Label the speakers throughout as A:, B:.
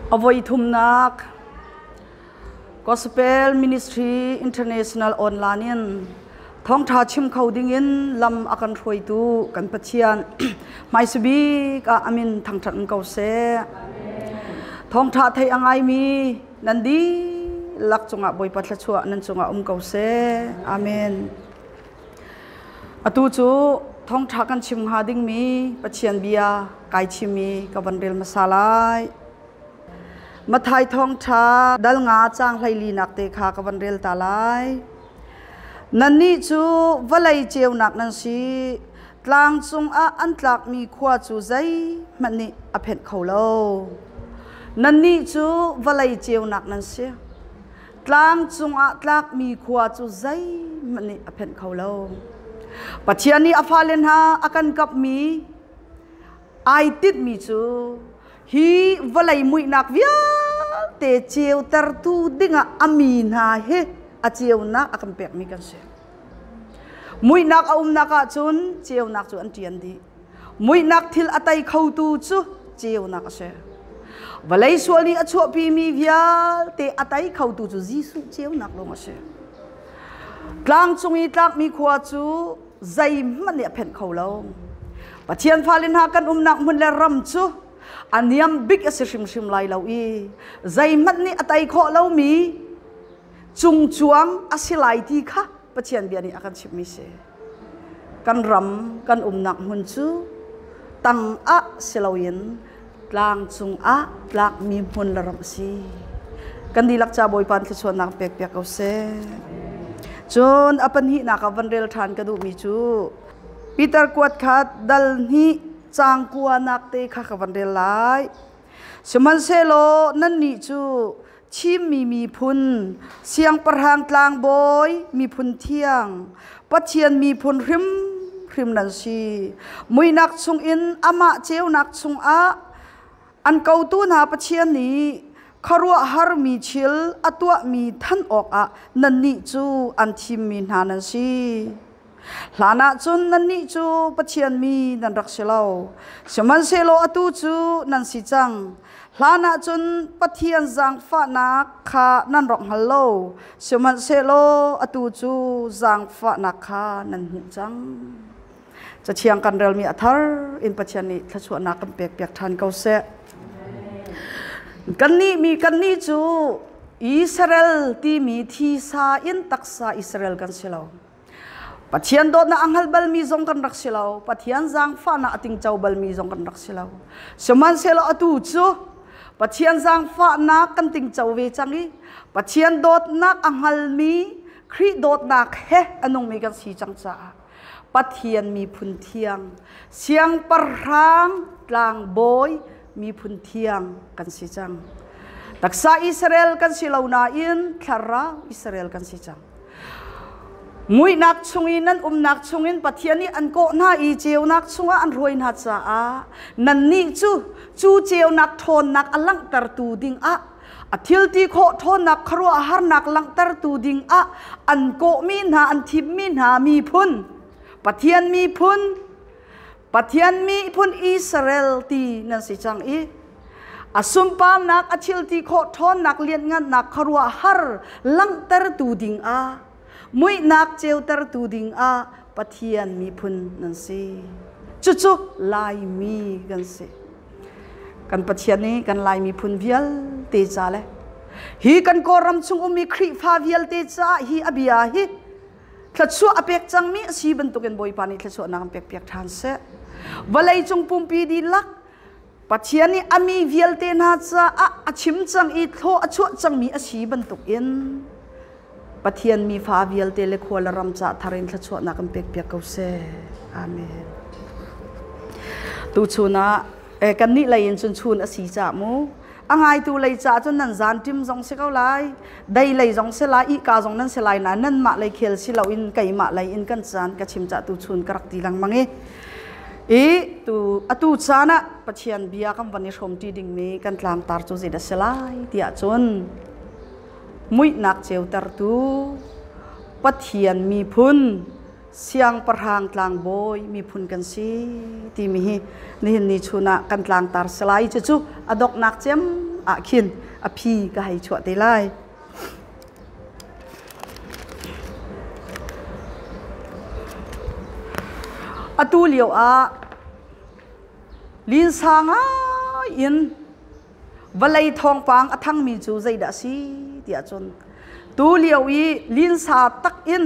A: A voi thumnak Gospel Ministry International online in thawngṭha chim kho dingin lam a kan hruaitu kan Pathian hmaisabik ah amin thangṭhat in ko seh. Thawngṭha thei a ngaimi nan dihlak cungah Bawipa thluachuah nan cungah um ko seh. Amen. Atu cu thawngṭha kan chim hnga dingmi Pathian bia kai chimmi ka van rel hmasa lai. Mathai thawngṭha dal nga caang 14nak te kha ka van rel ta lai. Nannih cu vawlei ceunak nan si. Tlang cungah an tlakmi khua cu zeihmanh nih a phenh kho lo. Nannih cu vawlei ceunak nan si. Tlang cungah tlakmi khua cu zeihmanh nih a phenh kho lo. Pathian nih a fale hna a kan kapmi ai tinhmi cu hi vawlei muihnak vialte ceutertu dingah a mi hna hi a ceunak a kan pekmi kan si. Muihnak a umnak ahcun ceunak cu an ṭian dih. Muihnak thil a tei khotu cu ceunak a si. Vawlei sual nih a chuahpimi vialte a tei khotu cu Jesuh ceunak lawng a si. Tlang cung i tlakmi khua cu zeihmanh nih a phenh kho lo. Pathian fale hna kan umnak hmun le ram cu a niam bik a si hrimhrim lai lo i zeihmanh nih a tei khawh lomi cungcuang a si lai ti kha Pathian bia nih a kan chimhmi si. Kan ram kan umnak hmun cu tang ah si loin tlang cungah tlakmi hmun le ram a si. Kan dihlak ca Bawipa thluachuahnak pek piak ko seh. Cun a pahnihnak ah van rel ṭhan ka duhmi cu Peter kuat khat dal hnih caang kuanak te kha ka van rel lai. Sihmanhsehlaw nannih cu thimmi miphun, siangpahrang tlangbawi, miphun thiang, Pathian miphun hrimhrim nan si. Muihnak chungin amah ceunak chungah an kotu hna Pathian nih khuaruahharmi thil a tuahmi thanh awkah nannih cu an thimmi hna nan si. Hlan ah cun nannih cu Pathian mi nan rak si lo. Sihmanhsehlaw atu cu nan si cang. Hlan ah cun Pathian zaangfahnak kha nan rak hngal lo. Sihmanhsehlaw atu cu zaangfahnak kha nan hmuh cang. Cathiang kan relmi a thar in Pathian nih thluachuahnak kan pekpiak ṭhan ko seh. Kannih mi kannih cu Israel timi thisa in taksa Israel kan si lo. Pathian dawtnak a hngal balmi zong kan rak si lo. Pathian zaangfahnak a tingco balmi zong kan rak si lo. Sihmanhsehlaw atu cu Pathian zaangfahnak kan tingco ve cang i Pathian dawtnak a hngalmi Khrih dawtnak he a nungmi kan si cang caah Pathian miphun thiang, siangpahrang tlangbawi miphun thiang kan si cang. Taksa Israel kan si lo nain thlarau Israel kan si cang. Muihnak chung i nan umnak chungin Pathian nih an kawh hna i ceunak chungah an hruai hna caah nannih cu cu ceunak ṭhawnnak a langhtertu dingah a thil ti khawh ṭhawnnak khuaruahharnak langhtertu dingah an kawhmi hna an thimmi hna miphun Pathian miphun Pathian miphun Israel ti nan si cang i a sunparnak a thil ti khawh ṭhawnnak lianngannak khuaruahhar langhtertu dingah muihnak ceutertu dingah Pathian miphun nan si. Cucu Laimi kan si. Kan Pathian nih kan Lai miphun vialte ca le hi kan Kawlram chung ummi Khrihfa vialte caah hi a bia hi thluachuah a pek cangmi a si bantukin Bawipa nih thluachuahnak an pekpiak ṭhan seh. Vawleicung pumpi dihlak Pathian nih a mi vialte hna caah a chim cang i thlaw a chuah cangmi a si bantukin Pathian mi fa vialte le khua le ram ca thar in thluachuahnak an pekpiak ko seh. Amen. Tuchun ah eh, kannih lei in cun chun a si cah mu. A ngaitu lei caah cun nan zan ṭim zong si ko lai, dei lei zong si lai, ihka zong nan si lai nain nanmah lei khel si loin keimah lei in kan caan ka chim cah tuchun ka rak ti lengmang i i tu atu caan ah Pathian bia kan van i hrawmṭi dingmi kan tlangtar cu zeidah si lai tiah cun muihnak ceutertu Pathian miphun siangpahrang tlangbawi miphun kan si timi hi nihin ni chun ah kan tlangtar si lai cucu a doknak cem ah khin a phi ka hei chuah te lai. Atu lio ah linsa ngai in vawlei thawngpang a thangmi cu zeidah a si tiah cun tu lio i linsa tak in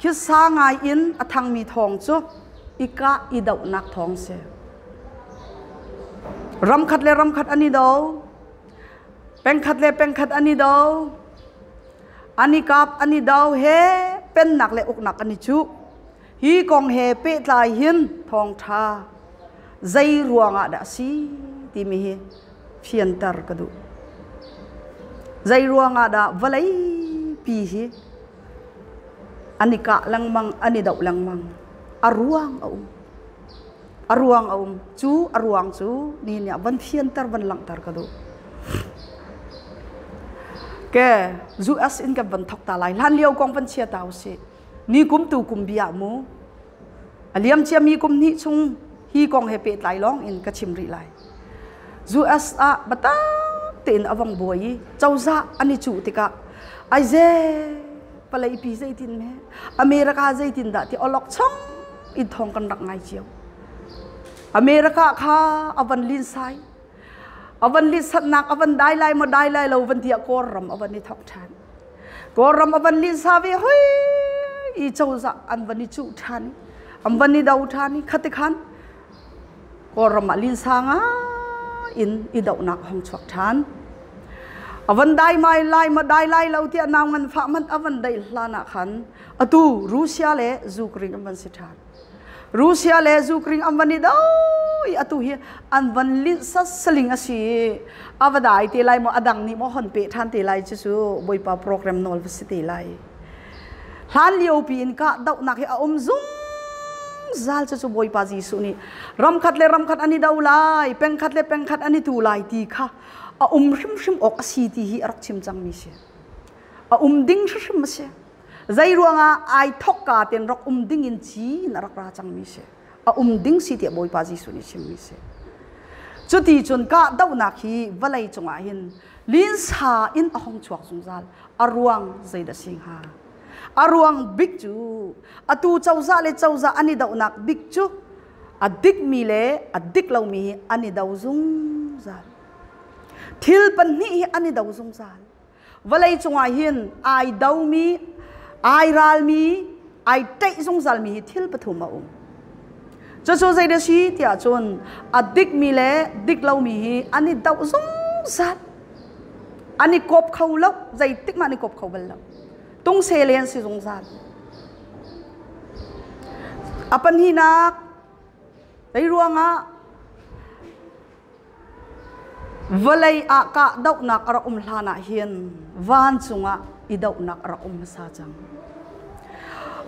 A: khisa ngai in a thangmi thawng cu i kah i dohnak thawng si. Ramkhat le ramkhat an i do. Pengkhat le pengkhat an i do. An i kap an i do he pennak le uknak an i cuh. Hi kong he pehtlai hin thawngṭha zei ruangah dah a si timi hi fianter ka duh. Zei ruangah dah vawlei pi hi an i kah lengmang, an i doh lengmang. A ruang a um. A ruang a um. Cu a ruang cu nihin ah van fianter, van langhter ka duh. Ke US in kan van thok ta lai. Hlan lio kong van chia ta usih. Ni kum tu kum bia mu. A liam ciami kum hnih chung hi kong he pehtlai lawng in ka chim rih lai. US ah biatak tein a vong buai i cozah an i cuh tikah aize palei pi zeitin me America zeitin dah ti olok chong in thong kan rak ngai cio. America kha a van lin sai a van lin satnak a van dai lai maw dai lai lo van tiah Kawlram a van i thok ṭhan. Kawlram a van linsa ve hoi i cozah an van i cuh ṭhan i an van i do ṭhan i khati khan Kawlram ah linsa ngai in i dohnak a hung chuak ṭhan. A van dai mai lai ma dai lai lo tiah nau ngan fah hmanh a van daih hlan ah khan atu Russia le Ukraine an van si ṭhan. Russia le Ukraine an van i do i atu hi an van linh sasaling a si i a va dai te lai maw a dang nih maw hon pe ṭhan te lai cu cu Bawipa program nawl va si te lai. Hlan lio pi in kah dohnak hi a um zungzal cu cu Bawipa Jesuh nih ramkhat le ramkhat an i do lai, pengkhat le pengkhat an i tu lai ti kha a um hrimhrim awk a si ti hi a rak chim cangmi si. A um ding hrimhrim a si. Zei ruangah ai thokka ten rak um ding in ci in a rak ra cangmi si. A um ding si tiah Bawipa Jesuh nih chimmi si. Cuti cun kahdohnak hi vawlei cungah hin linsa in a hong chuak zungzal. A ruang zeidah si hnga? A ruang bik cu atu cozah le cozah an i dohnak bik cu a dikmi le a dik lomi hi an i do zungzal. Thil pahnih hi an i do zungzal. Vawlei cungah hin ai domi, ai ralmi, ai ṭeih zungzalmi hi thil pathum a um. Cucu zei dah si tiah cun a dikmi le dik lomi hi an i doh zungzal. An i kawp kho lo, zeitik mah an i kawp kho bal lo. Tungse len si zungzal. A pahnihnak, zei ruangah Vawlei ah kahdohnak a rak um hlan ah hin vancung ah i dohnak a rak um hmasa cang.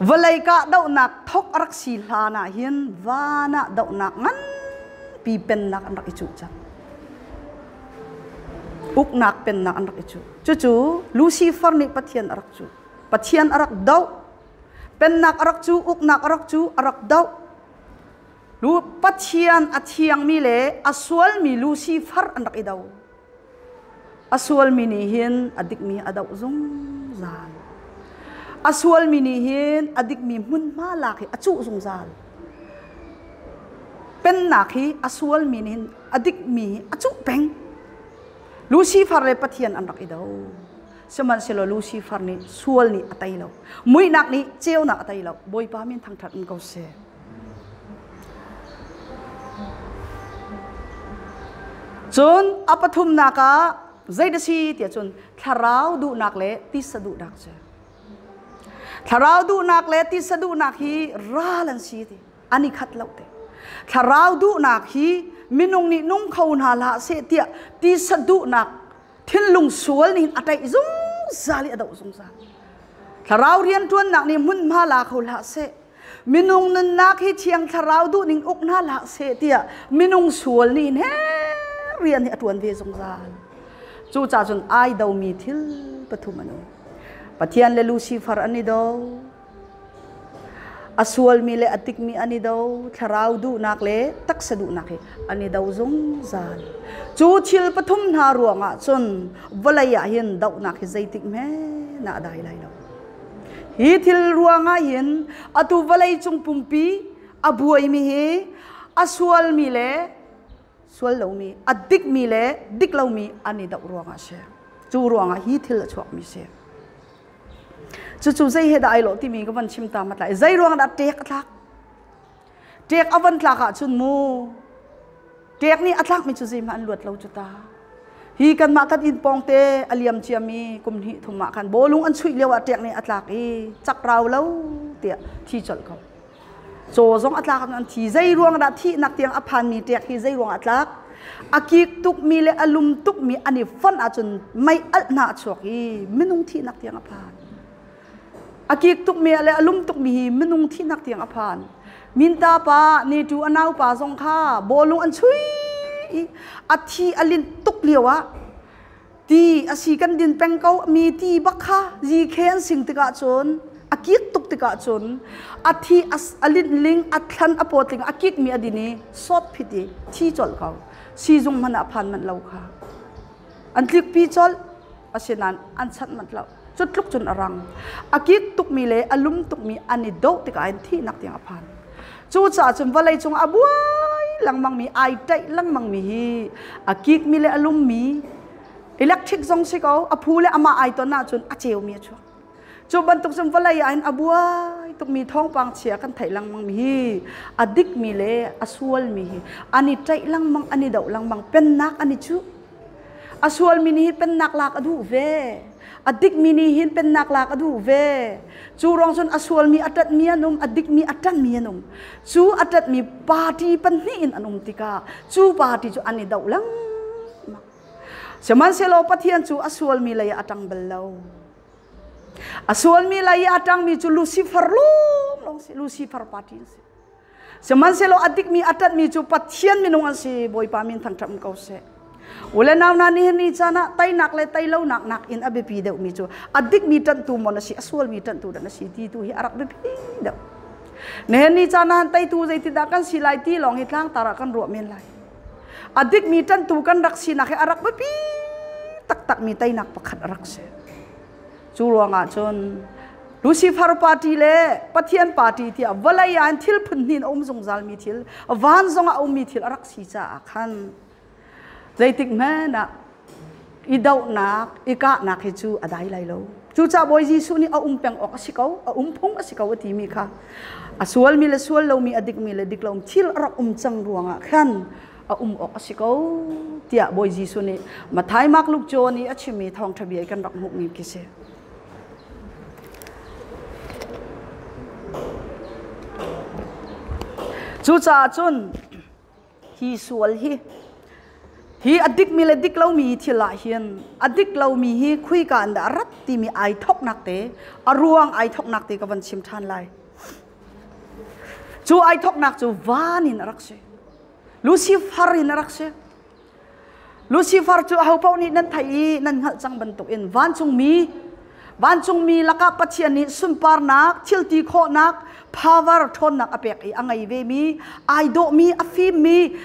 A: Vawlei kahdohnak thok a rak si hlan ah hin van ah dohnak nganpi pennak an rak i cuh cang. Uknak pennak an rak i cuh. Cucu Lucifer nih Pathian a rak cuh. Pathian a rak doh. Pennak a rak cuh, uknak a rak cuh, a rak doh. Lu Pathian a thiangmi le a sualmi Lucifer an rak i do. A sualmi nih hin a dikmi a doh zungzal. A sualmi nih hin a dikmi hmunhma lak hi a cuh zungzal. Pennak hi a sualmi nih hin a dikmi hi a cuh peng. Lucifer le Pathian an rak i do. Sihmanhsehlaw Lucifer nih sual nih a tei lo. Muihnak nih ceunak a tei lo. Bawipa min thangṭhat in ko seh. Cun a pathumnak ah zei dah si tiah cun thlarau duhnak le tisa duhnak cu. Thlarau duhnak le tisa duhnak hi ral an si ti. An i khat lo te. Thlarau duhnak hi minung nih nung kho hna hlah seh tiah tisa duhnak thinlung sual nih a ṭaih zungzal i a doh zungzal. Thlarau rianṭuannak nih hmunhma la kho hlah seh. Minung nunnak hi thiang thlarau duhning uk hna hlah seh tiah minung sual nih hin he rian hi a ṭuan ve zungzal. Cucaah cun ai domi thil pathum an um. Pathian le Lucifer an i do. A sualmi le a tikmi an i do, thlarau duhnak le taksa duhnak hi an i do zungzal. Cu thil pathum hna ruangah cun vawlei ah hin dohnak hi zeitik hmanh ah a dai lai lo. Hi thil ruangah hin atu vawlei cung pumpi a buaimi hi a sualmi le sual lomi, a dikmi le dik lomi an i doh ruangah a si. Cu ruangah hi thil a chuakmi si. Cucu zei he dah ai lawh timi ka van chim ta mat lai. Zei ruang dah ṭek a tlak? Ṭek a van tlak ahcun mu ṭek nih a tlakmi cu zeihmah an luat lo cu ta. Hi kanmah kan inn pawng te a liam ciami kum hnih thum ah khan bawlung an chuih lio ah ṭek nih a tlak i cak rau lo tiah thi colh ko. Caw zong a tlak an thi. Zei ruang dah thihnak tiang a phanmi ṭek hi zei ruang a tlak? A kik tukmi le a lum tukmi an i fonh ahcun mei alh hna a chuak i minung thihnak tiang a phan. A kik tukmi le a lum tukmi hi minung thihnak tiang a phan. Minta pa, netu a naupa zong kha bawlung an chui i a thi a linh tuk lio ah Ti a si kan din peng ko mi ti bak kha zikhe an sing tikah cun a kik tuk tikah cun a thi a linh ling a thlan a pawtling a kik mi a din i sawt phit i thi colh ko sizung hmanh ah phan manh lo kha an tlik pi colh asinain an chanh manh lo cu tluk cun a rang a kik tukmi le a lum tukmi an i doh tikah in thihnak tiang a phan Cucaah cun vawlei cung a buai lengmangmi, ai ṭaih lengmangmi hi a kikmi le a lummi electric zong si ko, a phu le amah ai ton ahcun a ceumi a chuak. Cu bantuk cun vawlei ah hin a buai tukmi thawngpang chia kan theih lengmangmi hi a dikmi le a sualmi hi an i ṭaih lengmang, an i doh lengmang, pennak an i cuh. A sualmi nih hin pennak lak a duh ve. A dikmi nih hin pennak lak a duh ve. Cu ruang cun a sualmi a ṭanhmi an um, a dikmi a ṭanhmi an um. Cu a ṭanhmi party pahnih in an um tikah cu party cu an i doh lengmang. Sihmanhsehlaw Pathian cu a sualmi lei ah a ṭang bal lo. A sualmi lei i a ṭangmi cu Lucifer lawnglawng si, Lucifer party an si. Sihmanhsehlaw a dikmi a ṭanhmi cu Pathian minung an si. Bawipa min thangṭhat um ko seh. U le nau hna nihin ni caan ah teinak le teilonak nakin a biapi deuhmi cu a dikmi ṭanhtu maw na si, a sualmi ṭanhtu dah na si ti tu hi a rak biapi deuh. Nihin ni caan ah teitu zeitindah kan si lai ti lawng hi tlangtar ah kan ruah men lai. A dikmi ṭanhtu kan rak sinak hi a rak biapi taktakmi teinak pakhat a rak si. Cu ruangah cun Lucifer party le Pathian party tiah vawlei ah thil phun hnih in a um zungzalmi thil, van zongah a ummi thil a rak si caah khan zeitik hmanh ah i dohnak, i kahnak hi cu a dai lai lo. Cucaah Bawi Jesuh nih a um peng awk a si ko, a um phung a si ko a timi kha a sualmi le sual lomi, a dikmi le dik lomi thil a rak um cang ruangah khan a um awk a si ko tiah Bawi Jesuh nih Matthai, Mark, Luke, John i a chimmi thawngṭha bia i kan rak hmuhmi khi si. Cucaah cun hi sual hi hi a dikmi le dik lomi thil ah hin a dik lomi hi khuika in dah a rat timi ai thoknak te a ruang ai thoknak te ka van chim ṭhan lai. Cu ai thoknak cu van in a rak si. Lucifer in a rak si. Lucifer cu ahopaoh nih nan theih i nan hngalh cang bantukin vancungmi vancungmi lakah Pathian nih sunparnak, thilti khawhnak, power ṭhawnnak a pek i a ngei vemi, ai dawhmi, a fimmi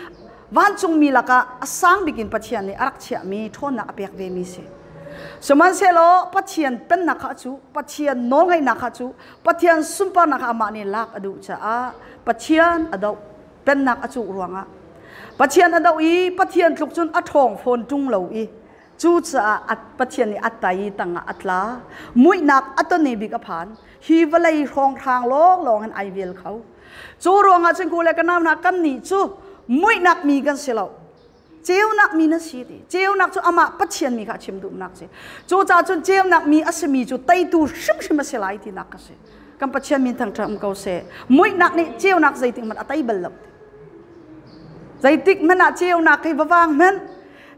A: vancungmi lakah a sang bik in Pathian nih a rak chiahmi ṭhawnnak a pek vemi si. Sihmanhsehlaw Pathian pennak kha cu Pathian nawlngeihnak kha cu Pathian sunparnak kha amah nih lak a duh caah Pathian a doh. Pennak a cuh ruangah Pathian a doh i Pathian tluk cun a ṭhawng fawn ṭung lo i cucaah Pathian nih a tai tangah a tla. Muihnak a tone bik a phan. Hi vawlei hrawnghrang lawnglawng in ai vel kho. Cu ruangah cun ku le ka nau hna kannih cu muihnak mi kan si lo. Ceunak mi na si ti. Ceunak cu amah Pathian mi kha a chim duhnak si. Cucaah cun ceunak mi a simi cu teitu hrimhrim a si lai tinak ka si. Kan Pathian min thangṭhat um ko seh. Muihnak nih ceunak zeitik hmanh a tei bal lo. Zeitik hmanh ah ceunak hi va vang hmanh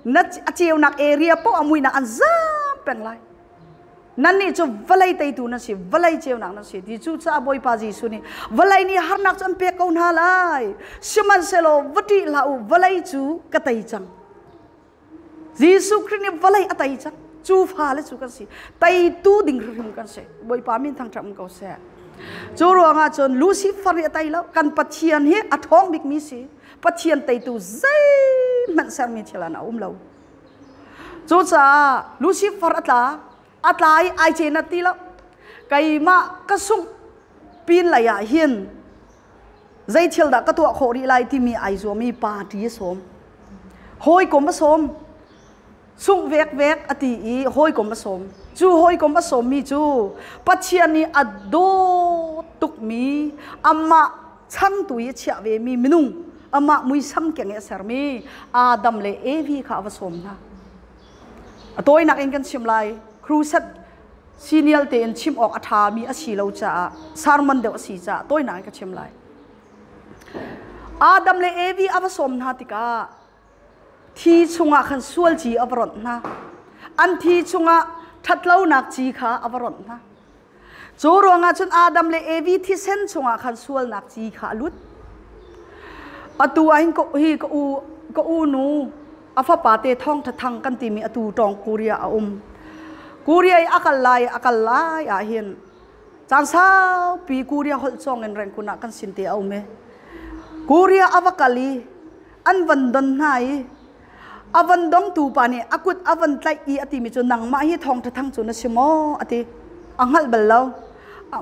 A: na a ceunak area poah muihnak an zam peng lai. Nannih cu vawlei teitu nan si, vawlei ceunak nan si ti cucaah Bawipa Jesuh nih vawlei nih harnak cu an pek ko hna lai. Sihmanhsehlaw va ṭih hlah u, vawlei cu ka tei cang. Jesuh Khrih nih vawlei a tei cang. Cu fale cu kan si. Teitu ding hrimhrim kan si. Bawipa min thangṭhat um ko seh. Cu ruangah cun Lucifer nih a tei lo. Kan Pathian hi a ṭhawng bikmi si. Pathian teitu zeihmanh sermi thil ah a um lo. Cucaah Lucifer a tla, a tla i ai cen a ti lo. Keimah ka sungh pin lei ah hin zei thil dah ka tuah khawh rih lai timi ai zuam i party a sawm. Hawikom a sawm. Sungh vekvek a ti i hawikom a sawm. Cu hawikom a sawmmi cu Pathian nih a dawt tukmi amah changtu i a chiah vemi minung amah muisam keng i a sermi Adam le Evi kha a va sawm hna. A tawinak in kan chim lai. Crusade senior tein chim awk a ṭhami a si lo caah sermon deuh a si caah tawinak in ka chim lai. Adam le Evi a va sawm hna tikah thi chungah khan sual ci a va ronh hna. An thi chungah ṭhatlonak ci kha a va ronh hna. Cu ruangah cun Adam le Evi thisen chungah khan sualnak ci kha a lut. Atu ah hin hi ka u ka u nu a fapa te thong thang kan timi atu tawng Korea a um. Korea i a kal lai a kal lai ah hin caan saupi Korea holh cawng in rengkun ah kan sin te a um i Korea a va kal i an van don hna i a van dongtu pa nih a kut a van tlaih i a timi cu nangmah hi thawngṭha thang cu na si maw a ti. A hngalh bal lo.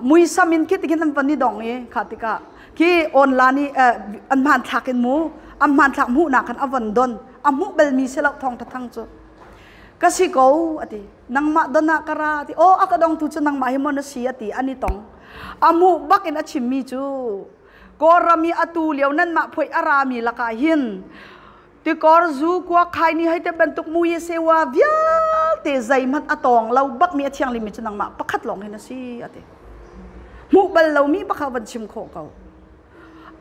A: Muisam in khi tikhin an van i dong i kha tikah khi online i an hmanthlak in mu an hmanthlak hmuhnak khan a van don a hmuh balmi si lo thawngṭha thang cu ka si ko a ti. Nangmah don ah ka ra a ti. Aw a ka dongtu cu nangmah hi maw na si a ti. An i tong. A hmuh bak in a chimmi cu Kawlram i atu lio nanmah phoih a rami lakah hin tikor zu kuak khai ni hei te bantuk mui sewa vialte zeihmanh a tawng lo bakmi a thianghlimmi cu nangmah pakhat lawng hin a si a ti. Hmuh bal lomi pakhat van chim khawh ko.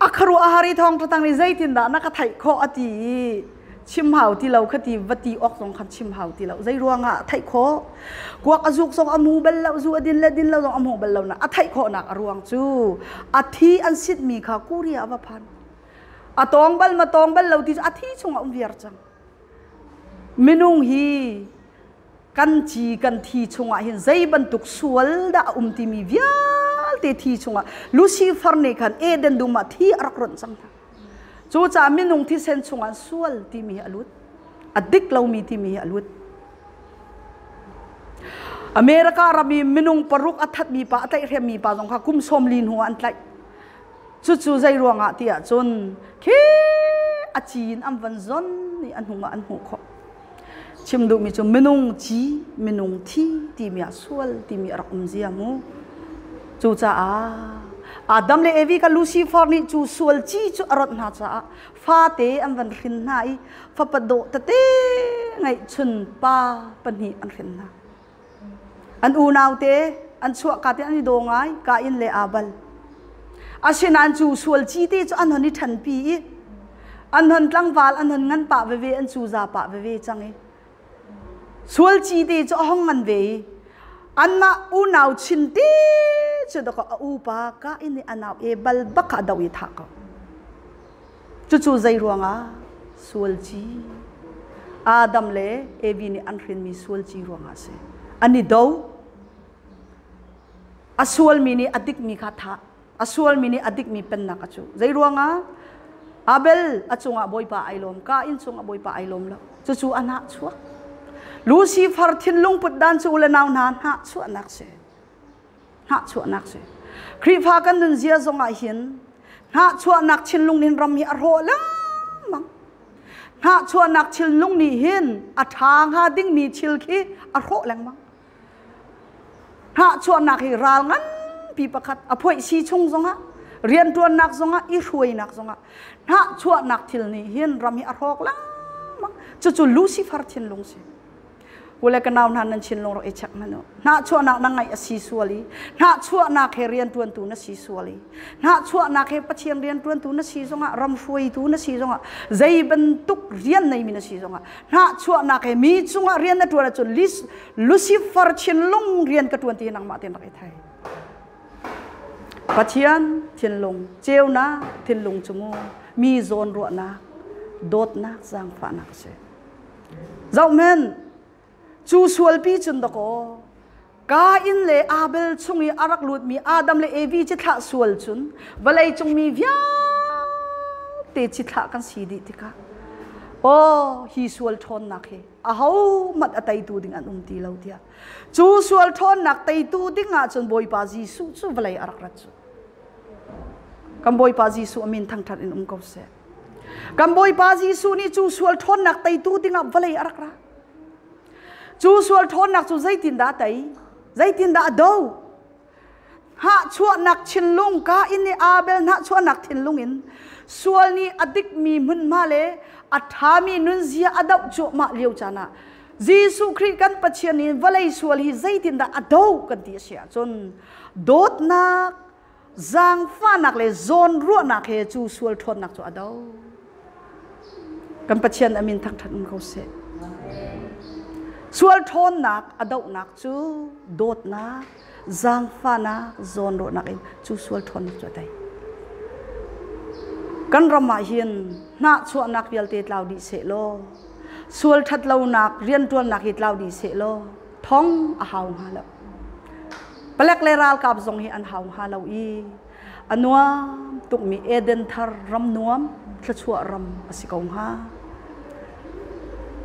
A: A kharuah a hari thawng ṭhatang nih zeitindah na ka theih khawh a ti i chim hau ti lo kha ti va ti awk zong khan chim hau ti lo. Zei ruangah a theih khawh? Kuak a zuk zong a mu bal lo, zu a din le din lo zong a hmu bal lo na a theih khawhnak a ruang cu a thi an sitmi kha Korea a va phan. A tawng bal ma tawng bal lo ti cu a thi chungah um viar cang. Minung hi kan ci kan thi chungah hin zei bantuk sual dah a um timi vialte thi chungah Lucifer nih khan Eden dum ah thi a rak ronh cang hna. Cucaah minung thisen chungah sual timi hi a lut. A dik lomi timi hi a lut. America ram i minung paruk a thatmi pa a tlaihhremmi pa zong kha kum 40 hnu ah an tlaih. Cucu zei ruangah ti ahcun khi a ci in an van zon i a hnung ah an hmuh khawh. Chim duhmi cu minung ci, minung thi timi ah sual timi a rak um zia mu. Cucaah Adam le Evi kha Lucifer nih cu sual ci cu a rawnh hna caah fate an van hrin hna i fapa dawh tete ngeihchun pa pahnih an hrin hna. An unau te an chuahka te an i daw ngai, Kain le Abel. Asinain cu sual ci te cu an hon i ṭhanpi i an hon tlangval an hon ngan pah veve an cuza pah veve cang i sual ci te cu a hong ngan ve i anmah unau chin te cu dakaw a upa Kain nih a nau Abel bak kha a doh i thah ko. Cucu zei ruangah sual ci Adam le Evi nih an hrinmi sual ci ruangah a si. An i do. A sualmi nih a dikmi kha thah. A sualmi nih a dikmi pennak a cuh. Zei ruangah? Abel a cungah Bawipa ai lawm, Kain cungah Bawipa ai lawm lo. Cucu a hnah chuak. Lucifer thinlung put dan cu u le nau hna hnah chuahnak si. Hnahchuahnak si. Khrihfa kan nunzia zongah hin hnahchuahnak thinlung nih ram hi a hrawh lengmang. Hnahchuahnak thinlung nih hin a ṭha hnga dingmi thil khi a hrawh lengmang. Hnahchuahnak hi ral nganpi pakhat a phoih si chung zongah rianṭuannak zongah i hruainak zongah hnahchuahnak thil nih hin ram hi a hrawk lengmang. Cucu Lucifer thinlung si. Kule ka nau hna nan thinlung rak i check hmanh u. Hnahchuahnak na ngaih a si sual i hnahchuahnak he rianṭuantu na si sual i hnahchuahnak he Pathian rianṭuantu na si zongah ram hruaitu na si zongah zei bantuk rian neimi na si zongah hnahchuahnak he mi cungah rian na ṭuan ahcun Lucifer thinlung rian ka ṭuan ti nangmah tein rak i thei. Pathian thinlung ceunak thinlung cu mu mi zawn ruahnak dawtnak zaangfahnak a si. Zohhmanh, cu sualpi cun dakaw. Kain le Abel chung i a rak lutmi Adam le Evi cithlah sual cun vawlei cung mi vialte cithlah kan si dih tikah aw hi sual ṭhawnnak hi ahohmanh a teitu ding an um ti lo tiah cu sual ṭhawnnak teitu ding ah cun Bawipa Jesuh cu vawlei a rak rat cu. Kan Bawipa Jesuh a min thangṭhat in um ko seh. Kan Bawipa Jesuh nih cu sual ṭhawnnak teitu dingah vawlei a rak ra. Cu sual ṭhawnnak cu zeitindah a tei? Zeitindah a do? Hnahchuahnak thinlung ka in i Abel hnahchuahnak thinlung in sual nih a dikmi hmunhma le a ṭhami nunzia a doh cuahmah lio caan ah Jesuh Khrih kan Pathian in vawlei sual hi zeitindah a do kan ti a si ahcun dawtnak, zaangfahnak le zawnruahnak he cu sual ṭhawnnak cu a do. Kan Pathian a min thangṭhat um ko seh. Sual ṭhawnnak a dohnak cu dawtnak, zaangfahnak, zawnruahnak in cu sual ṭhawnnak cu a tei. Kan ram ah hin hnahchuahnak vialte tlau dih seh law, sual ṭhatlonak rianṭuannak hi tlau dih seh law, thong a hau hnga lo. Palek le ralkap zong hi an hau hnga lo i a nuam tukmi Eden thar ram nuam thluachuah ram a si ko hnga.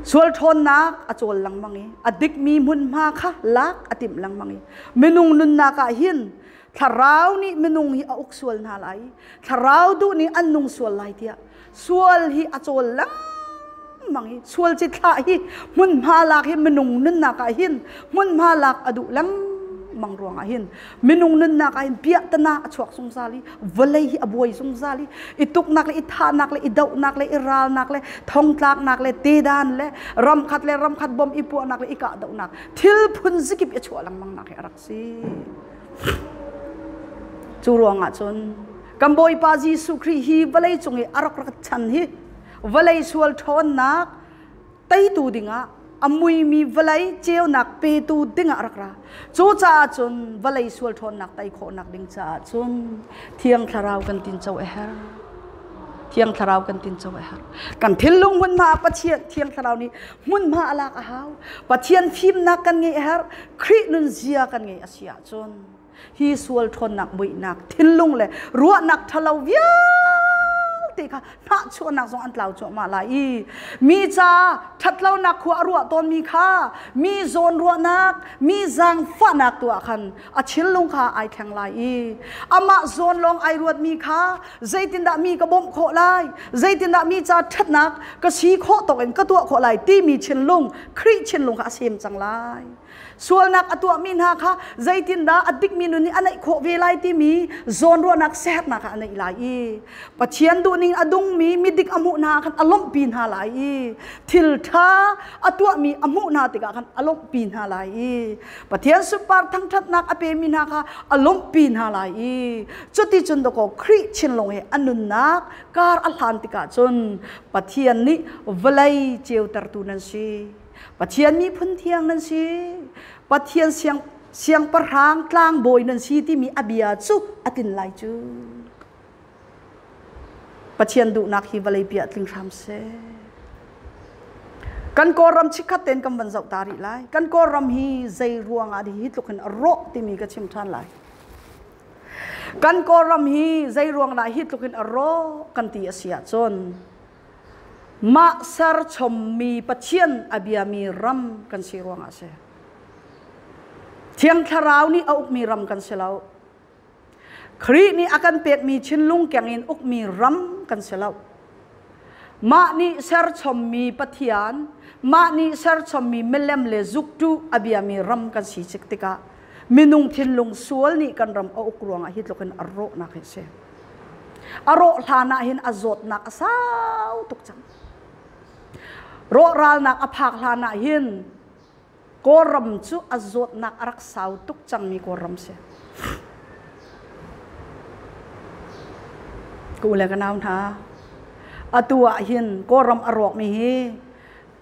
A: Sual ṭhawnnak a cawl lengmang i a dikmi hmunhma kha lak a timh lengmang i minung nunnak ah hin thlarau nih minung hi a uk sual hna lai thlarau duh nih an nung sual lai tiah sual hi a cawl lengmang i sual cithlah hi hmunhma lak hi minung nunnak ah hin hmunhma lak a duh lengmang ruangah hin minung nunnak ah hin piahtana a chuak zungzal i vawlei hi a buai zungzal i i tuknak le i thahnak le i dohnak le i ralnak le thongtlaknak le tedan le ramkhat le ramkhat bom i puahnak le i kahdohnak thil phun zikip i chuah lengmang nak hi a rak si. Cu ruangah cun kan Bawipa Jesuh Khrih hi vawlei cung i a rak rak chan hi vawlei sual ṭhawnnak teitu dingah a muimi vawlei ceunak petu dingah a rak ra. Cucaah cun vawlei sual ṭhawnnak tei khawhnak ding caah cun Thiang Thlarau kan tinco a herh. Thiang Thlarau kan tinco a herh. Kan thinlung hmunhma ah Pathian Thiang Thlarau nih hmunhma a lak a hau. Pathian fimnak kan ngeih a herh. Khrih nunzia kan ngeih a si ahcun hi sual ṭhawnnak muihnak thinlung le ruahnak ṭhalo vialte kha hnahchuahnak zong an tlau cuahmah lai i mi ca ṭhatlonak khua a ruah tawnmi kha mi zawn ruahnak mi zaangfahnak tu ah khan a thinlung kha ai thleng lai i amah zawn lawng ai ruatmi kha zeitindah mi ka bawmh khawh lai zeitindah mi ca ṭhatnak ka si khawh tawk in ka tuah khawh lai timi thinlung Khrih thinlung kha a sem cang lai. Sualnak a tuahmi hna kha zeitindah a dikmi nun nih a neih khawh ve lai timi zawnruahnak sernak kha a neih lai i Pathian duhning a dungmi midik a hmuh hna khan a lawmhpi hna lai i thil ṭha a tuahmi a hmuh hna tikah khan a lawmhpi hna lai i Pathian sunpar thangṭhatnak a pemi hna kha a lawmhpi hna lai i cuticun dakaw Khrih thinlung he a nunnak kar a hlan tikah cun Pathian nih vawlei ceutertu nan si. Pathian miphun thiang nan si. Pathian siang siangpahrang tlangbawi nan si timi a bia cu a tin lai cu. Pathian duhnak hi vawlei pi ah tling hram seh. Kan Kawlram chikkhat tein kan van zoh ta rih lai. Kan Kawlram hi zei ruang ah hi tluk in a rawh timi ka chim ṭhan lai. Kan Kawlram hi zei ruang dah hi tluk in a rawh kan ti a si ahcun mah serchommi Pathian a biami ram kan si ruangah a si. Thiang Thlarau nih a ukmi ram kan si lo. Khrih nih a kan pekmi thinlung keng in ukmi ram kan si lo. Mah nih serchommi Pathian, mah nih serchommi milem le zuktu a biami ram kan si cik tikah minung thinlung sual nih kan ram a uk ruangah hi tluk in a rawhnak hi a si. A rawh hlan ah hin a zawtnak a sau tuk cang. Rawhralnak a phak hlan ah hin Kawlram cu a zawtnak a rak sau tuk cangmi Kawlram si. Ka u le ka nau hna, atu ah hin Kawlram a rawkmi hi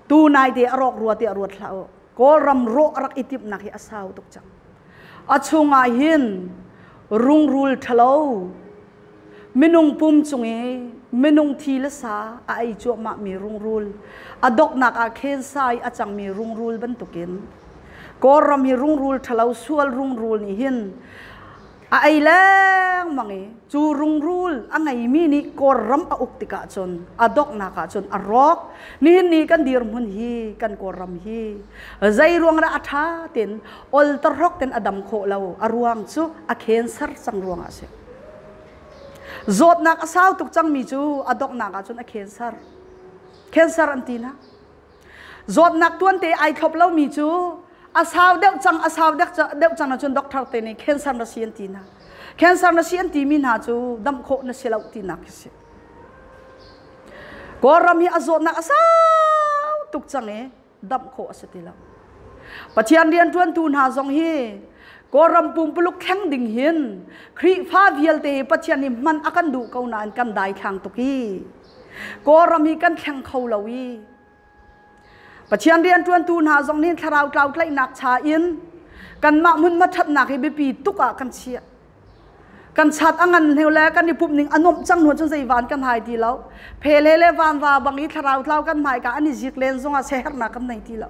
A: tu nai te a rawk rua tiah ruat hlah u. Kawlram rawh a rak i timhnak hi a sau tuk cang. A chungah hin rungrul ṭhalo, minung pum cung i minung thi le sa a ei cuahmahmi rungrul, a doknak ah khensa i a cangmi rungrul bantukin. Kawlram hi rungrul ṭhalo sual rungrul nih hin a ei lengmang i cu rungrul a ngeimi nih Kawlram a uk tikah cun a donghnak ah cun a rawk. Nihin ni kan dirhmun hi kan Kawlram hi zei ruang dah a ṭha tein oltarhok ten a dam khawh lo a ruang cu a cancer cang ruangah a si. Zawtnak a sau tuk cangmi cu a donghnak ah cun a cancer. Cancer an ti na. Zawtnak tuante ai thlop lomi cu a sau deuh cang a sau deuh cang ahcun doctor te nih cancer na si an ti hna. Cancer na si an timi hna cu damh khawh na si lo tinak khi si. Kawlram hi a zawtnak a sau tuk cang i damh khawh a si ti lo. Pathian rianṭuantu hna zong hi Kawlram pumpuluk thleng ding hin Khrihfa vialte hi Pathian nih hman a kan duh ko nain kan daithlang tuk i Kawlram hi kan thleng kho lo i Pathian rianṭuantu hna zong nih thlarau tlau tlaihnak cha in kanmah hmunhma ṭhatnak hi biapi tuk ah kan chiah. Kan chat a ngan hleu le kan i pumh ning a nuamh cang hnu cun zei van kan hai ti lo. Phele le vanva bang i thlarau tlau kan hmaika an i zik len zongah sehernak kan nei ti lo.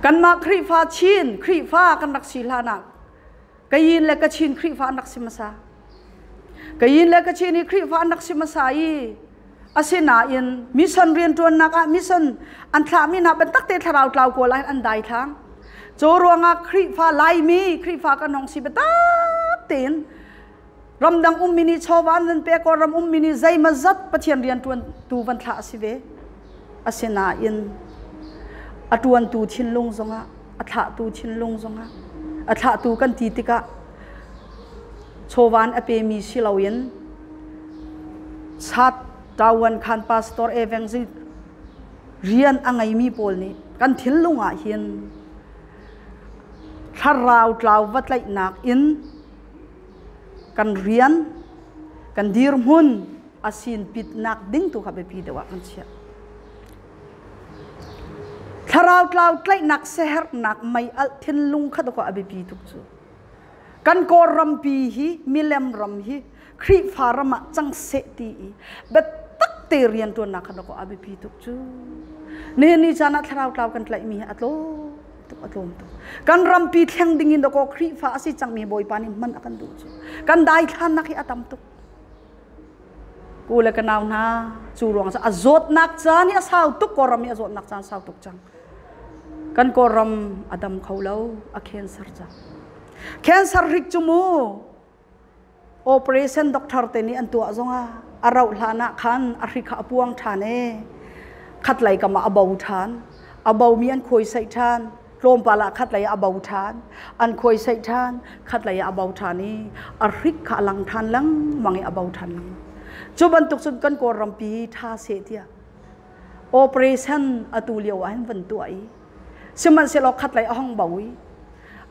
A: Kanmah Khrihfa Chin Khrihfa kan rak si hlan ah Kayin le Kachin Khrihfa an rak si hmasa. Kayin le Kachin hi Khrihfa an rak si hmasa i asinain mission rianṭuannak ah mission an thlahmi hna bantak te thlarau tlau kawl ah an dai thlang. Cu ruangah Khrihfa Laimi Khrihfa kan hong si biatak tein ramdang ummi nih chawva an van pek ram ummi nih zeimazat Pathian rianṭuan tu van thlah a si ve. Asinain a ṭuantu thinlung zongah a thlahtu thinlung zongah a thlahtu kan ti tikah chawvan a pemi si loin chat tawan khan pastor evangelist rian a ngeimi pawl nih kan thinlung ah hin thlarau tlau va tlaihnak in kan rian kan dirhmun a sinpitnak ding tu kha biapi deuh ah kan chiah. Thlarau tlau tlaihnak sehernak mei alh thinlung kha dawkaw a biapi tuk cu. Kan Kawlrampi hi milem ram hi Khrihfa ram ah cang seh ti i biatak te rianṭuannak kha dawkaw a biapi tuk cu. Nihin ni caan ah thlarau tlau kan tlaihmi hi a tlawm tuk a tlawm tuk. Kan rampi thleng ding in dawkaw Khrihfa a si cangmi Bawipa nih hman a kan duh cu. Kan daithlannak hi a tam tuk. Ku le ka nau hna cu ruang a zawtnak caan hi a sau tuk Kawlram hi a zawtnak caan sau tuk cang. Kan Kawlram a dam kho lo a cancer cang. Cancer hrik cu mu operation doctor te nih an tuah zongah a rauh hlan ah khan a hrik kha a puang ṭhan e khatlei kam ah a bo ṭhan a bomi an khuaisaih ṭhan tlawmpal ah khatlei ah a bo ṭhan an khuaisaih ṭhan khatlei ah a bo ṭhan i a hrik kha a lang ṭhan lengmang i a bo ṭhan lengmang cu bantuk cun kan Kawlrampi hi ṭha seh tiah operation atu lio ah hin van tuah i sihmanhsehlaw khatlei a hong bo i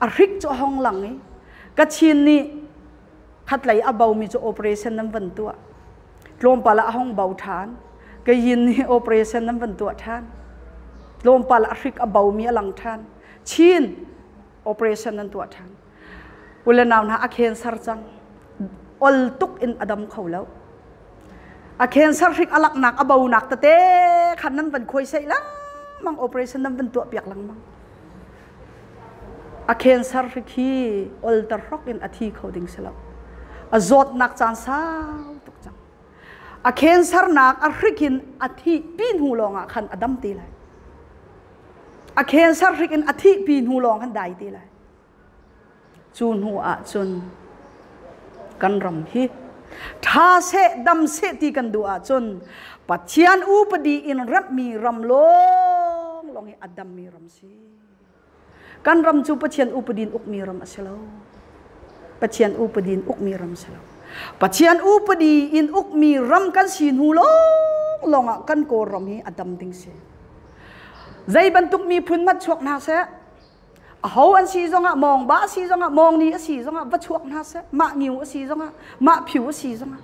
A: a hrik cu a hong lang i Kachin nih khatlei a bomi cu operation nan van tuah tlawmpal ah a hong bo ṭhan kayin nih operation nan van tuah ṭhan tlawmpal ah hrik a bomi a lang ṭhan Chin operation nan tuah ṭhan ule nau hna a cancer cang ol tuk in a dam kho lo a cancer hrik a laknak a bonak tete khan nan van khuai sei lengmang operation nan van tuah piak lengmang A cancer hrik hi olter hrok in a thi kho ding si lo. A zawtnak caan sau tuk cang. A cancer nak a hrik in a thih pi hnu lawng ah khan a dam ti lai. A cancer hrik in a thih pi hnu lawng khan dai ti lai. Cu hnu ah cun kan ram hi ṭha seh dam seh ti kan duh ahcun Pathian upadi in remhmi ram lawnglawng hi a dammi ram si. Kan ram cu Pathian upadi in ukmi ram a si lo. Pathian upadi in ukmi ram si lo. Pathian upadi in ukmi ram kan si hnu lawnglawng ah kan Kawlram hi a dam ding si. Zei bantuk miphun hmanh chuak hna seh, aho an si zongah mawngba a si zongah mawngni a si zongah va chuak hna seh mah ngiu a si zongah mah phiu a si zongah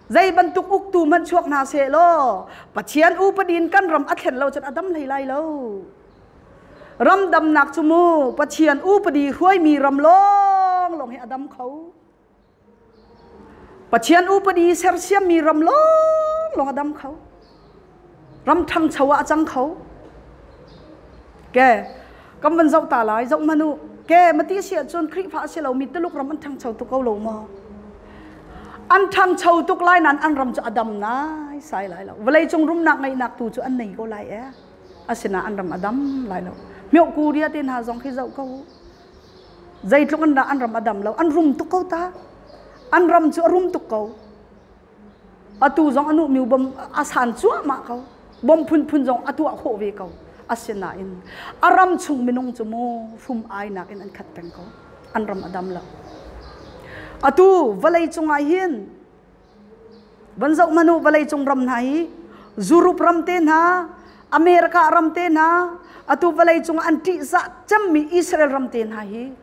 A: zei bantuk uktu hmanh chuak hna seh law Pathian upadi in kan ram a thlen lo cun a dam hlei lai lo ram damnak cu mu Pathian upadi hruaimi ram lawng lawng hi a dam kho Pathian upadi sersiammi ram lawng lawng a dam kho ram ṭhangcho ah a cang kho. Ke kan van zoh ta lai zoh manu ke mati si ahcun Khrihfa a si lomi Tuluk ram an ṭhangcho tuk ko lo maw? An ṭhangcho tuk lai nain an ram cu a dam nai sai lai lo. Vawleicung rumnak ngeihnak tu cu an nei ko lai e. Asinain an ram a dam lai lo. Myoh Korea te hna zong khi zoh ko u. Zeitluk an dah an ram a dam lo. An rum tuk ko ta. An ram cu a rum tuk ko. Atu zong anu miu bom a san cuahmah ko. Bom phunphun zong a tuah khawh ve ko. Asinain a ram chung minung cu mu hrum ainak in an khat peng ko. An ram a dam lo. Atu vawlei cungah hin van zoh manu vawlei cung ram hna hi Europe ram te hna America ram te hna atu vawlei cung an ṭihzah cemmi Israel ram te hna hi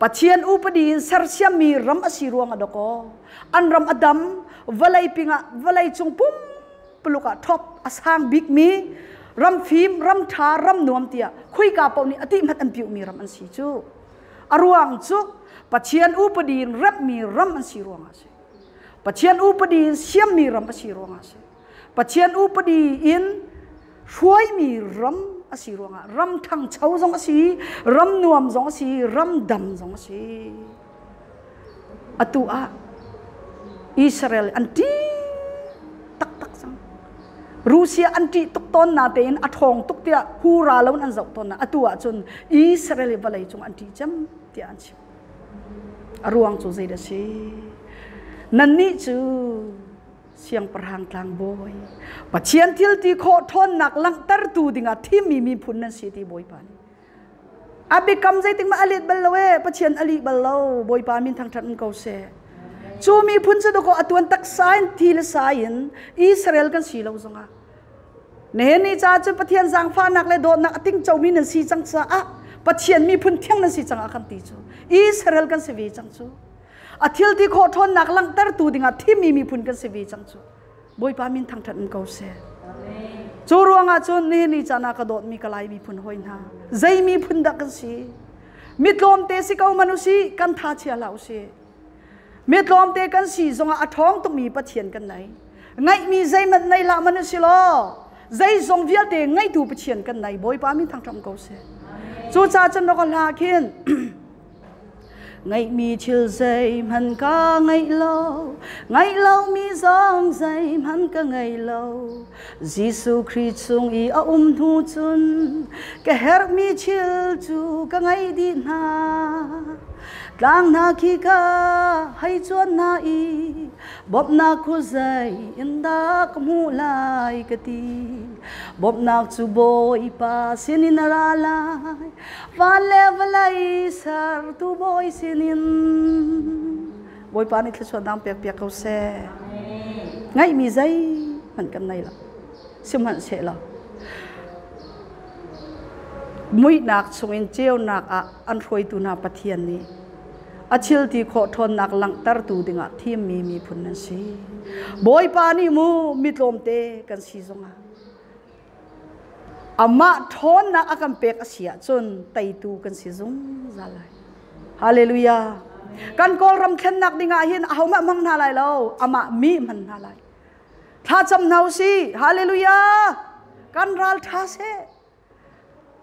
A: Pathian upadi in sersiammi ram a si ruang ah dawkaw an ram a dam vawlei pingah vawlei cung pumpuluk ah top a sang bikmi ram fim ram ṭha ram nuam tiah khuika paoh nih a ti hmanh an piuhmi ram an si cu a ruang cu Pathian upadi in remhmi ram an si ruangah a si Pathian upadi in siammi ram a si ruangah a si Pathian upadi in hruaimi ram a si ruangah ram ṭhangcho zong a si ram nuam zong a si ram dam zong a si Atu ah Israel an ṭih taktak cang. Russia an ṭih tuk tawn na tein a ṭhawng tuk tiah hura lo in an zoh tawn na. Atu ah cun Israel i vawlei cung an ṭih cem tiah an chim. A ruang cu zei dah si? Nannih cu siangpahrang tlangbawi Pathian thil ti khawh ṭhawnnak langhtertu dingah thimmi miphun nan si ti Bawipa nih A biakam zeitik mah a let bal lo ee Pathian a lih bal lo Bawipa min thangṭhat in ko seh. Cu miphun cu dakaw a tuan taksa in thi le sa in Israel kan si lo zongah nihin ni ca cu Pathian zaangfahnak le dawtnak a tingcomi nan si cang caah Pathian miphun thiang nan si cang ah kan ti cu Israel kan si ve cang cu a thil ti khawh ṭhawnnak langhtertu dingah thimmi miphun kan si ve cang cu Bawipa min thangṭhat in ko seh. Cu ruangah cun nihin ni caan ah ka dawtmi ka Lai miphun hawi hna, zei miphun dah kan si? Mi tlawmte si ko man usih, kan tha chia hlah usih. Mi tlawmte kan si zongah a ṭhawng tukmi Pathian kan nei. Ngaihmi zeihmanh nei hlah man usih law, zeizong vialte ngeitu Pathian kan nei. Bawipa min thangṭhat ko seh. Cucaah cun rak hla khin Ngeihmi thil zeihmanh ka ngeih lo, ngeih lomi zong zeihmanh ka ngei lo. Jesuh Khrih chung i a um hnu cun ka herhmi thil cu ka ngei dih hna. Tlang hna khi ka hei cuan hna i bawmhnak khuazei in dah ka hmuh lai ka ti. Bawmhnak cu Bawipa sinin a ra lai. Van le vawlei sertu Bawi sinin Bawipa nih thluachuahnak pek piak ko seh. Ngaihmi zeihmanh kan nei lo. Sihmanhsehlaw muihnak chungin ceunak ah an hruaitu hna Pathian nih a thil ti khawh ṭhawnnak langhtertu dingah thimmi miphun nan si. Bawipa nih mu mi tlawmte kan si zongah Amah ṭhawnnak a kan pek a si ahcun teitu kan si zungzal lai. Hallelujah. Kan Kawlram thlennak dingah hin ahohmanh hmang hna lai lo, amah mi hman hna lai. Thlacam hna usih. Hallelujah. Kan ral ṭha seh.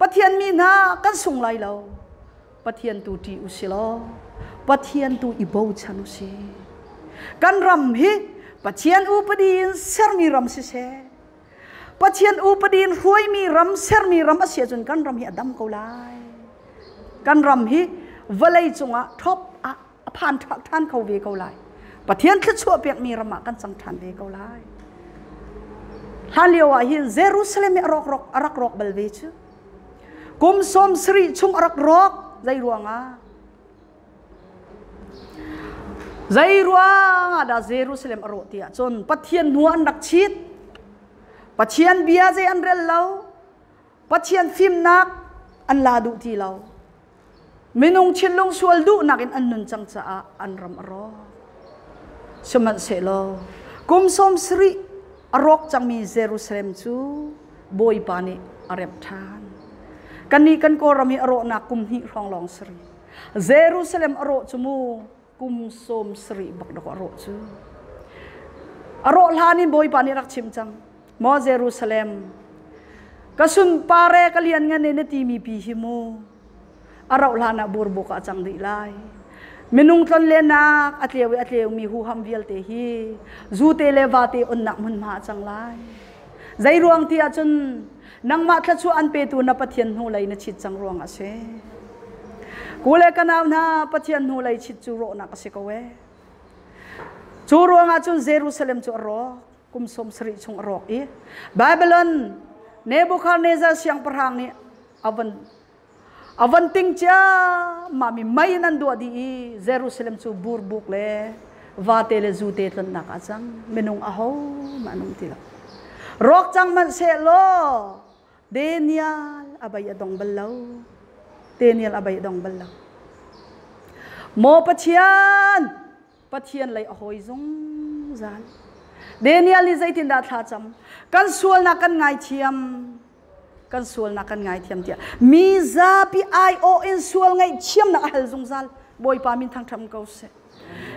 A: Pathian mi hna kan sung lai lo. Pathian tu ṭih usih law Pathian tu i bochan usih. Kan ram hi Pathian upadi in sermi ram siseh, Pathian upadi in hruaimi ram sermi ram a si ahcun kan ram hi a dam ko lai. Kan ram hi vawlei cungah top ah a phan ṭhan kho ve ko lai. Pathian thluachuah pekmi ram ah kan cang ṭhan ve ko lai. Hlan lio ah hin Jerusalem hi a rawk rawk a rak rawk bal ve cu. Kum 70 chung a rak rawk zei ruangah? Zei ruangah dah Jerusalem a rawh ti ahcun Pathian hnu an rak chit. Pathian bia zei an rel lo. Pathian fimnak an la duh ti lo. Minung thinlung sual duhnak in an nun cang caah an ram a rawk. Sihmanhsehlaw kum 70 a rawk cangmi Jerusalem cu Bawipa nih a remh ṭhan. Kannih kan Kawlram hi a rawhnak kum hnih hrawng lawng si rih. Jerusalem a rawh cu mu kum 70 bak dawk a rawh cu. A rawh hlan in Bawipa nih rak chim cang. Maw Jerusalem, Ka sunpar e ka lian ngan e na timi pi hi mu. A rauh hlan ah burbuk ah cang dih lai. Minung tlon lenak a tleu i a tleumi huham vialte hi zute le vate onnak hmunhma a cang lai. Zei ruang ti ahcun nangmah thluachuah an petu na Pathian hnulei na chit cang ruang a si. Kule ka nau hna Pathian hnulei chit cu rawhnak a si ko ee. Cu ruangah cun Jerusalem cu a rawk. Kum 70 chung a rawk i Babylon Nebuchadnezzar siangpahrang nih a van A van ting ciammam i mei in an duah dih i Jerusalem cu burbuk le vate le zute tlonnak ah cang. Minung ahohmanh an um ti lo. Rawk cang hmanh sehlaw Daniel a bei a dong bal lo. Daniel a bei a dong bal lo. Maw Pathian, Pathian lei a hawi zungzal. Daniel nih zeitindah thla cam? Kan sualnak kan ngaithiam. Kan sualnak kan ngaithiam tiah mi zapi aiawh in sual ngaihthiamnak a hal zungzal. Bawipa min thangṭhat ko seh.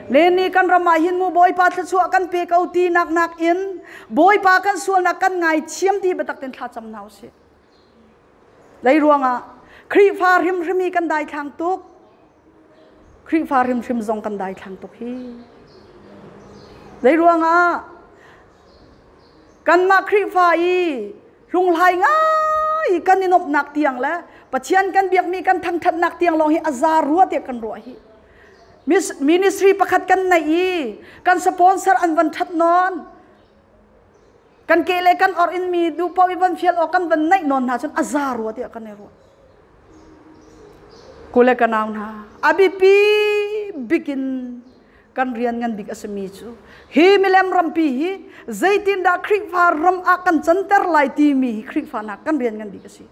A: Le ni kan ram ah hin mu Bawipa thluachuah kan pe ko ti nak nak in Bawipa kan sualnak kan ngaithiam ti biatak ten thla cam hna usih. Lei ruangah Khrihfa hrimhrim hi kan daithlang tuk. Khrihfa hrimhrim zong kan daithlang tuk hi. Zei ruangah kanmah Khrihfa i hlunghlai ngai kan i nuamhnak tiang le Pathian kan biakmi kan thangṭhatnak tiang lawng hi a za rua tiah kan ruah hi. Ministry pakhat kan neih i kan sponsor an van ṭhat nawn. Kan ke le kan or in mi duh paoh i van fial awk kan van naih nawn hna cun a za rua tiah kan i ruah. Kule ka nau hna, a biapi bikin kan rian ngan bik a simi cu hi milem rampi hi zeitindah Khrihfa ram ah kan canter lai timi hi Khrihfa hna kan rian ngan bik a si.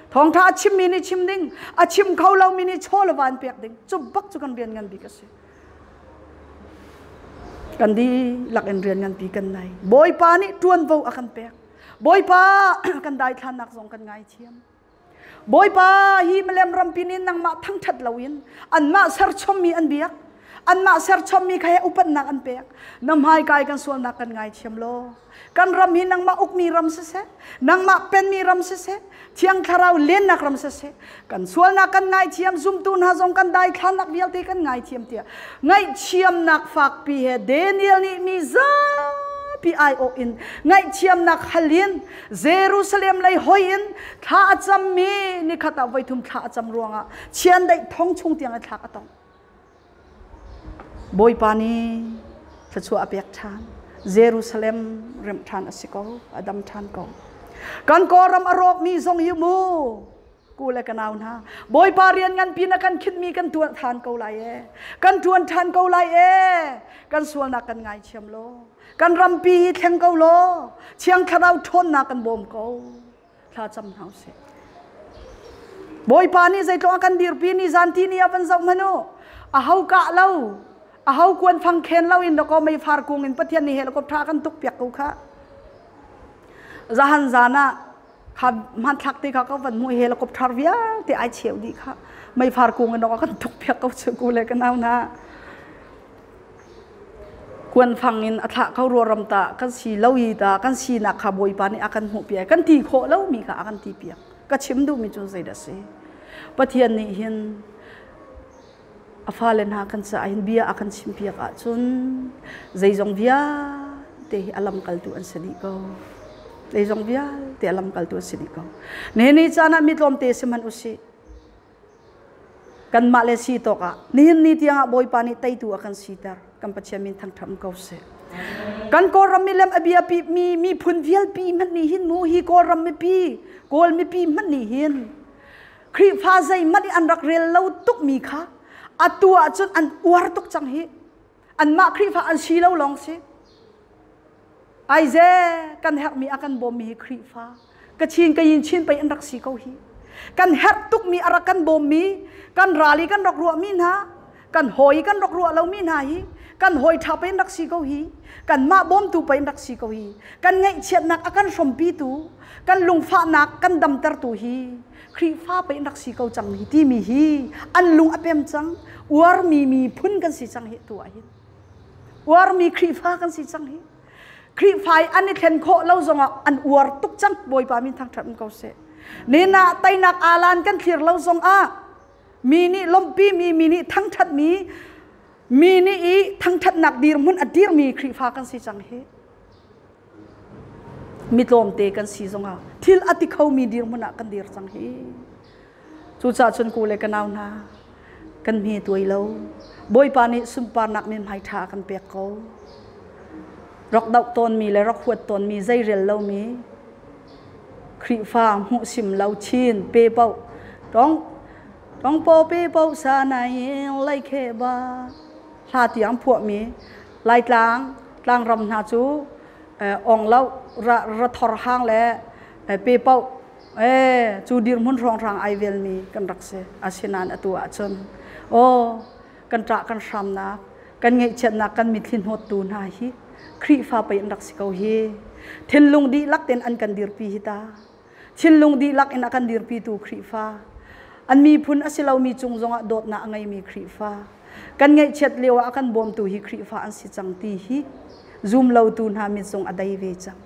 A: Thawngṭha a chimmi nih chim ding, a chim kho lomi nih chaw le van pek ding, cu bak cu kan rian ngan bik a si. Kan dihlak in rian nganpi kan nei. Bawipa nih ṭuanvo a kan pek. Bawipa kan daithlannak zong kan ngaithiam. Bawipa hi milem rampi nih nangmah thangṭhat loin anmah serchommi an biak. Anmah serchommi kha he upatnak an pek. Na hmaikai kan sualnak kan ngaithiam law. Kan ram hi nangmah ukmi ram siseh, nangmah penmi ram siseh, Thiang Thlarau lennak ram siseh, kan sualnak kan ngaithiam, zumtu hna zong kan daithlannak vialte kan ngaithiam tiah ngaihthiamnak fakpi he Daniel nih mi zapi aiawh in ngaihthiamnak hal in Jerusalem lei hoi in thla a cammi nikhat ah voithum thla a cam ruangah chiandeih thong chung tiang i thlak a tong. Bawipa nih thluachuah a pek ṭhan. Jerusalem remh ṭhan a si ko, a dam ṭhan ko. Kan Kawlram a rawkmi zong hi mu, ku le ka nau hna, Bawipa rian nganpi na kan khinhmi kan tuan ṭhan ko lai ee. Kan ṭuan ṭhan ko lai ee. Kan sualnak kan ngaithiam law, kan rampi hi thleng ko law, Thiang Thlarau ṭhawnnak kan bawm ko. Thla cam hna usih. Bawipa nih zeitluk a kan dirpi ni zan ti ni ah van zoh hmanh u. A ho kah lo, a ho kuan fang khen lo in dakaw meifar kung in Pathian nih helicopter kan tuk piak ko kha. Zahan zan ah kha hmanthlak te kha ka van hmuh helicopter vialte ai cheu dih kha meifar kung in dakaw kan tuk piak ko chu ku le ka nau na. Kuanfang in a thlah kho ruaram ta kan si lo i ta kan sinak kha Bawipa nih a kan hmuhpiak kan ti khawh lomi kha a kan ti piak ka chim duhmi cu zeidah a si Pathian nih hin a fale hna kan caah hin bia a kan chimpiak ahcun zeizong vialte hi a lamkaltu an si dih ko zeizong vialte a lamkaltu an si dih ko nihin ni caan ah mi tlawmte si hmanh usih Kanmah le si tawk ah nihin ni tiangah Bawipa nih teitu a kan siter. Kan Pathian min thangṭhat ko seh. Kan Kawlram milem a biapi mi miphun vialpi hmanh nih hin mu hi Kawlram mipi Kawl mipi hmanh nih hin Khrihfa zeihmanh i an rak rel lo tuk mi kha atu ahcun an uar tuk cang hi. Anmah Khrihfa an si lo lawng si. Aize kan herhmi a kan bawmmi hi Khrihfa Kachin Kayin Chin pei an rak si ko hi. Kan herh tukmi a rak kan bawmmi kan ral i kan rak ruahmi hna kan hawi kan rak ruah lomi hna hi kan hawi ṭha pei an rak si ko hi kanmah bawmtu pei an rak si ko hi kan ngaihchiatnak a kan hrawmpitu kan lungfahnak kan damtertu hi Khrihfa pei an rak si ko cang hi timi hi an lung a pem cang uarmi miphun kan si cang hi tu ah hin uarmi Khrihfa kan si cang hi. Khrihfa an i thlen khawh lo zongah an uar tuk cang. Bawipa min thangṭhat um ko seh. Nina teinak alan kan thlir lo zongah mi nih lawmhpi mi, mi nih thangṭhat mi, mi nih i thangṭhatnak dirhmun a dirmi Khrihfa kan si cang hi. Mi tlawmte kan si zongah thil a ti khomi dirhmun ah kan dir cang hi. Cucaah cun ku le ka nau hna, kan hme tuai lo. Bawipa nih sunparnak mithmai ṭha a kan pek ko. Rak doh tawnmi le rak huat tawnmi zeirel lomi Khrihfa hmuhsim lo chin pe paoh tong tong po pe paoh sa nai lai khe ba hla tiang phuahmi Laitlang tlangram hna cu ong lo ra ra thor hang le pe paoh E, cu dirhmun hrawnghrang ai velmi kan rak si. Asinain atu ahcun, aw, kan ṭah kan hramnak, kan ngaihchiatnak kan mitthli hnawttu hna hi Khrihfa pei an rak si ko hi. Thinlung dihlak tein an kan dirpi hi ta. Thinlung dihlak in a kan dirpitu Khrihfa. An miphun a si lomi cung zongah dawtnak a ngeimi Khrihfa. Kan ngaihchiat lio ah a kan bawmtu hi Khrihfa an si cang ti hi zum lotu hna mit zong a dei ve cang.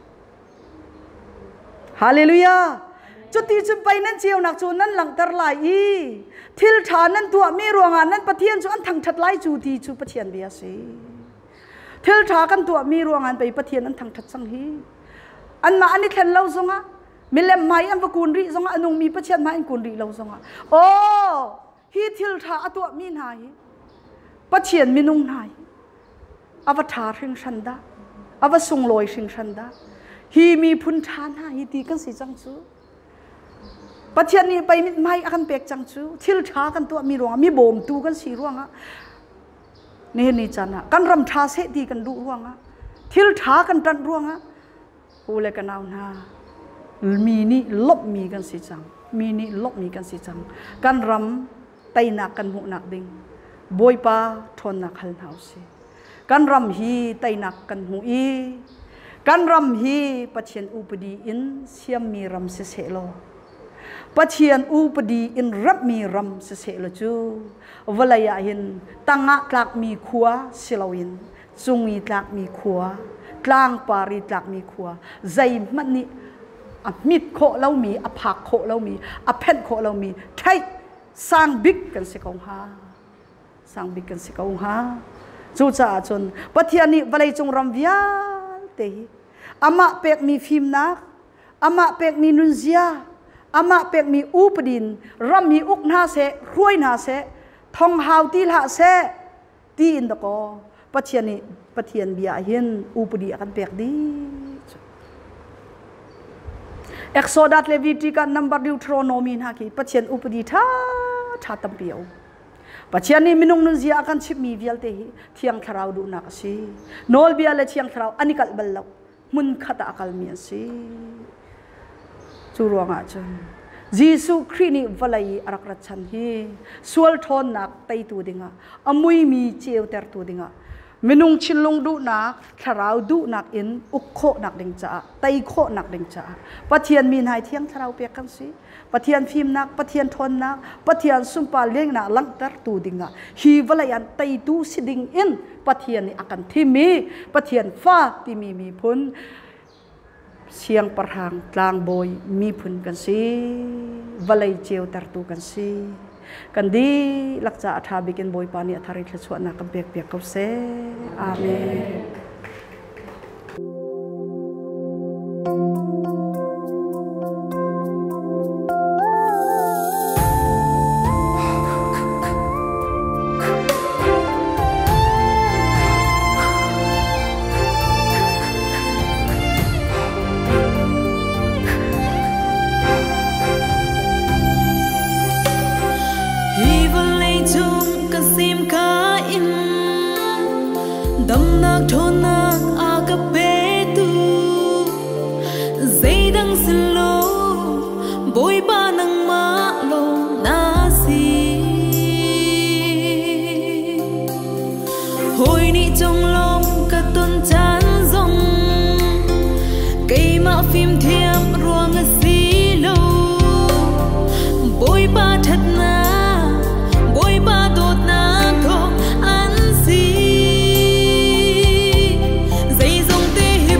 A: Hallelujah! Cuti cun pei nan ceunak cu nan langhter lai i thil ṭha nan tuahmi ruangah nan Pathian cu an thangṭhat lai cu ti cu Pathian bia a si. Thil ṭha kan tuahmi ruangah pei Pathian an thangṭhat cang hi. Anmah an i thlen lo zongah, milem hmai an va kun rih zongah, a nungmi Pathian hmai an kun rih lo zongah, aw, hi thil ṭha a tuahmi hna hi Pathian minung hna hi a va ṭha hringhran dah, a va sunglawi hringhran dah. Hi miphun ṭha hna hi ti kan si cang cu. Pathian nih pei mithmai a kan pek cang cu. Thil ṭha kan tuahmi ruangah, mi bawmtu kan si ruangah, nihin ni caan ah kan ram ṭha seh ti kan duh ruangah, thil ṭha kan ṭanh ruangah, u le ka nau hna, mi nih lawmhmi kan si cang. Mi nih lawmhmi kan si cang. Kan ram teinak kan hmuhnak ding Bawipa ṭhawnnak hal hna usih. Kan ram hi teinak kan hmu i kan ram hi Pathian upadi in siammi ram siseh law Pathian upadi in ramhmi ram siseh law cu vawlei ah hin tangah tlakmi khua si loin cung i tlakmi khua, tlangpar i tlakmi khua zeihmanh nih a hmit khawh lomi, a phak khawh lomi, a phenh khawh lomi theih sang bik kan si ko hnga. Sang bik kan si ko hnga. Cucaah cun Pathian nih vawleicung ram vialte hi amah pekmi fimnak, amah pekmi nunzia, amah pekmi upadin ram hi uk hna seh, hruai hna seh, thong hau ti hlah seh tiin dakaw Pathian nih Pathian bia ah hin upadi a kan pek dih. Exodus Leviticus number Deuteronomy hna khi Pathian upadi ṭha ṭha tampi a um. Pathian nih minung nunzia a kan chimhmi vialte hi Thiang Thlarau duhnak a si. Nawlbia le Thiang Thlarau an i kalh bal lo. Hmun khat ah a kalmi an si. Cu ruangah cun Jesuh Khrih nih vawlei i a rak rat chan hi sual ṭhawnnak teitu dingah, a muimi ceutertu dingah, minung thinlung duhnak, thlarau duhnak in uk khawhnak ding caah, tei khawhnak ding caah Pathian mi hna Thiang Thlarau pek kan si. Pathian fimnak, Pathian ṭhawnnak, Pathian sunpar lengnak langhtertu dingah hi vawlei an teitu si ding in Pathian nih a kan thim i Pathian fa timi miphun siangpahrang tlangbawi miphun kan si. Vawlei ceutertu kan si. Kan dihlak caah a ṭha bik in Bawipa nih a thar i thluachuahnak kan pekpiak ko seh. Amen.
B: Hi vawlei cung ka sim ka in damnak ṭhawnnak a ka petu zeidang sin lo Bawipa nangmah lawng na si. Hawi nih conglawm ka ton caan zong keimah fimthiam ruang a si lo. Bawipa ṭhatnak, Bawipa dawtnak thawng an si. Zeizong te hi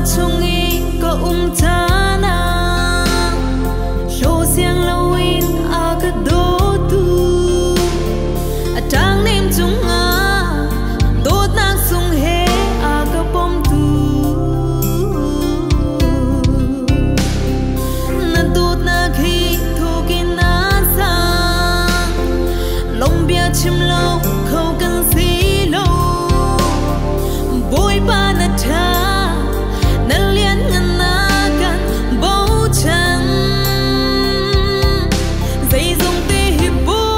B: Chung i ka um caan ah hlaw siang loin a ka dawtu, a ṭangnem cungah dawtnak sung he a ka pomtu. Na dawtnak hi thukin a sang, lawmhbia chim lo kho kan si lo. Bawipa na ṭha, na lianngan, na kan bochan. Zeizong te hi Bawipa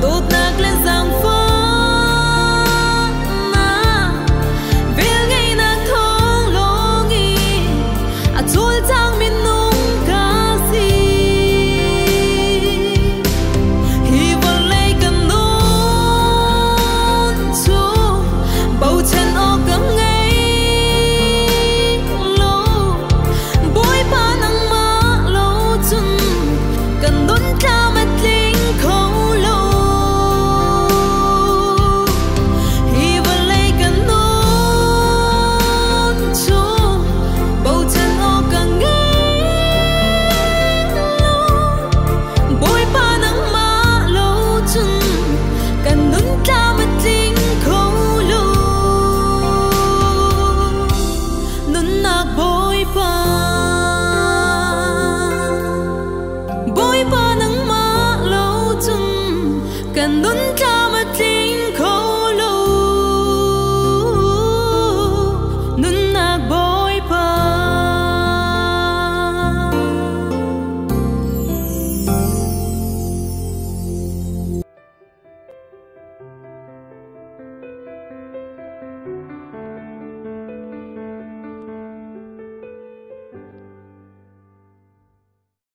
B: dawtnak le zaangfahnak, velngeihnak thawng lawng in a cawlcang minung ka si. Hi vawlei kan nun cu bochan awk ka ngei lo. Bawipa nangmah lo cun kan nun tlam a tling kho lo. Hi vawlei kan nun cu bochan awk ka ngei lo. Bawipa nangmah lo cun kan nun tlam a tling kho lo. Nunnak Bawipa, Bawipa nangmah lo cun kan nun tlam